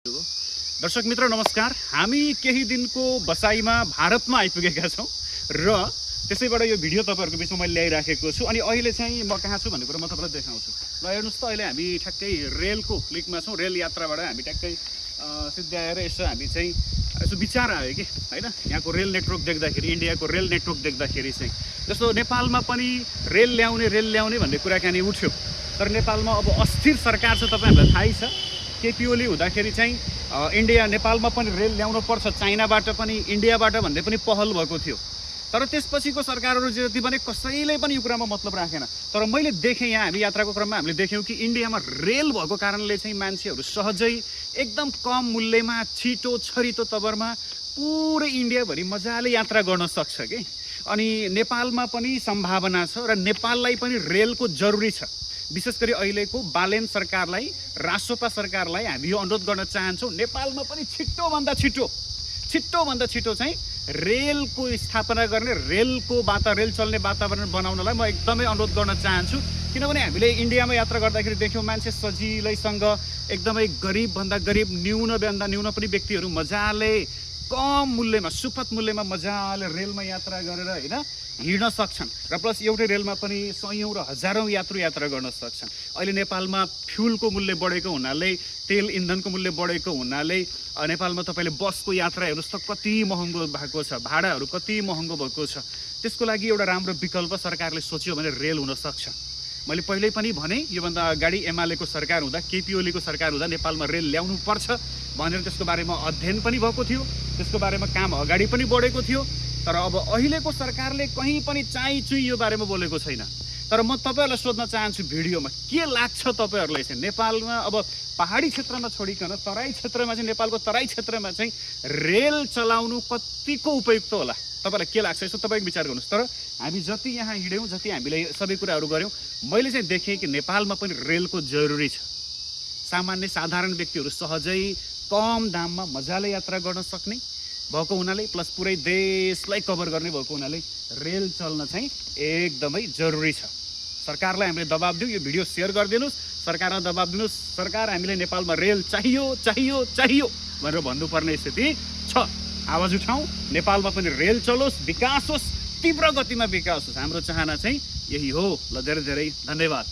दर्शक मित्र नमस्कार। हामी केही दिनको बसाइमा भारतमा आइपुगेका छौँ र त्यसैबाट यो भिडियो तपाईँहरूको बिचमा मैले ल्याइराखेको छु। अनि अहिले चाहिँ म कहाँ छु भन्ने कुरा म तपाईँलाई देखाउँछु। ल हेर्नुहोस् त, अहिले हामी ठ्याक्कै रेलको क्लिकमा छौँ। रेल यात्राबाट हामी ठ्याक्कै सिद्ध्याएर यसो हामी चाहिँ यसो विचार आयो कि होइन, यहाँको रेल नेटवर्क देख्दाखेरि, इन्डियाको रेल नेटवर्क देख्दाखेरि चाहिँ जस्तो नेपालमा पनि रेल ल्याउने भन्ने कुराकानी उठ्यो। तर नेपालमा अब अस्थिर सरकार छ, तपाईँहरूलाई थाहै छ। केपी ओली हुँदाखेरि चाहिँ इन्डिया नेपालमा पनि रेल ल्याउनु पर्छ, चाइनाबाट पनि इन्डियाबाट भन्ने पनि पहल भएको थियो। तर त्यसपछिको सरकारहरू जति पनि कसैले पनि यो कुरामा मतलब राखेन। तर मैले देखेँ, यहाँ हामी यात्राको क्रममा हामीले देख्यौँ कि इन्डियामा रेल भएको कारणले चाहिँ मान्छेहरू सहजै एकदम कम मूल्यमा छिटो छरितो तवरमा पुरै इन्डियाभरि मजाले यात्रा गर्न सक्छ कि। अनि नेपालमा पनि सम्भावना छ र नेपाललाई पनि रेलको जरुरी छ। विशेष गरी अहिलेको बालेन सरकारलाई, रासोपा सरकारलाई हामी यो अनुरोध गर्न चाहन्छौँ, नेपालमा पनि छिटोभन्दा छिटो चाहिँ रेलको स्थापना गर्ने, रेल चल्ने वातावरण बनाउनलाई म एकदमै अनुरोध गर्न चाहन्छु। किनभने हामीले इन्डियामा यात्रा गर्दाखेरि देख्यौँ मान्छे सजिलैसँग एकदमै गरिबभन्दा गरिब, न्यूनभन्दा न्यून पनि व्यक्तिहरू मजाले कम मूल्यमा, सुपथ मूल्यमा मजाले रेलमा यात्रा गरेर होइन हिँड्न सक्छन्। र प्लस एउटै रेलमा पनि सयौँ र हजारौँ यात्रा गर्न सक्छन्। अहिले नेपालमा फ्युलको मूल्य बढेको हुनाले, तेल इन्धनको मूल्य बढेको हुनाले नेपालमा तपाईँले बसको यात्रा हेर्नुहोस् त कति महँगो भएको छ, भाडाहरू कति महँगो भएको छ। त्यसको लागि एउटा राम्रो विकल्प सरकारले सोच्यो भने रेल हुनसक्छ। मैले पहिल्यै पनि भने, योभन्दा अगाडि एमालेको सरकार हुँदा, केपी ओलीको सरकार हुँदा नेपालमा रेल ल्याउनु पर्छ भनेर त्यसको बारेमा अध्ययन पनि भएको थियो, त्यसको बारेमा काम अगाडि पनि बढेको थियो। तर अब अहिलेको सरकारले कहीँ पनि चाइचुई यो बारेमा बोलेको छैन। तर म तपाईँहरूलाई सोध्न चाहन्छु भिडियोमा, के लाग्छ तपाईँहरूलाई चाहिँ नेपालमा अब पहाडी क्षेत्रमा छोडिकन तराई क्षेत्रमा चाहिँ, नेपालको तराई क्षेत्रमा चाहिँ रेल चलाउनु कतिको उपयुक्त होला? तपाईँलाई के लाग्छ यसो तपाईँको विचार गर्नुहोस्। तर हामी जति यहाँ हिँड्यौँ, जति हामीले सबै कुराहरू गऱ्यौँ, मैले चाहिँ देखेँ कि नेपालमा पनि रेलको जरुरी छ। सामान्य साधारण व्यक्तिहरू सहजै कम दाममा मजाले यात्रा गर्न सक्ने भएको हुनाले, प्लस पुरै देशलाई कभर गर्ने भएको हुनाले रेल चल्न चाहिँ एकदमै जरुरी छ। सरकारलाई हामीले दबाब दिउँ, यो भिडियो सेयर गरिदिनुहोस्, सरकारमा दबाब दिनुहोस्, सरकार हामीले नेपालमा रेल चाहियो भनेर भन्नुपर्ने स्थिति छ। आवाज उठाउँ, नेपालमा पनि रेल चलोस्, विकास होस्, तीव्र गतिमा विकास होस्। हाम्रो चाहना चाहिँ यही हो। ल धेरै धेरै धन्यवाद।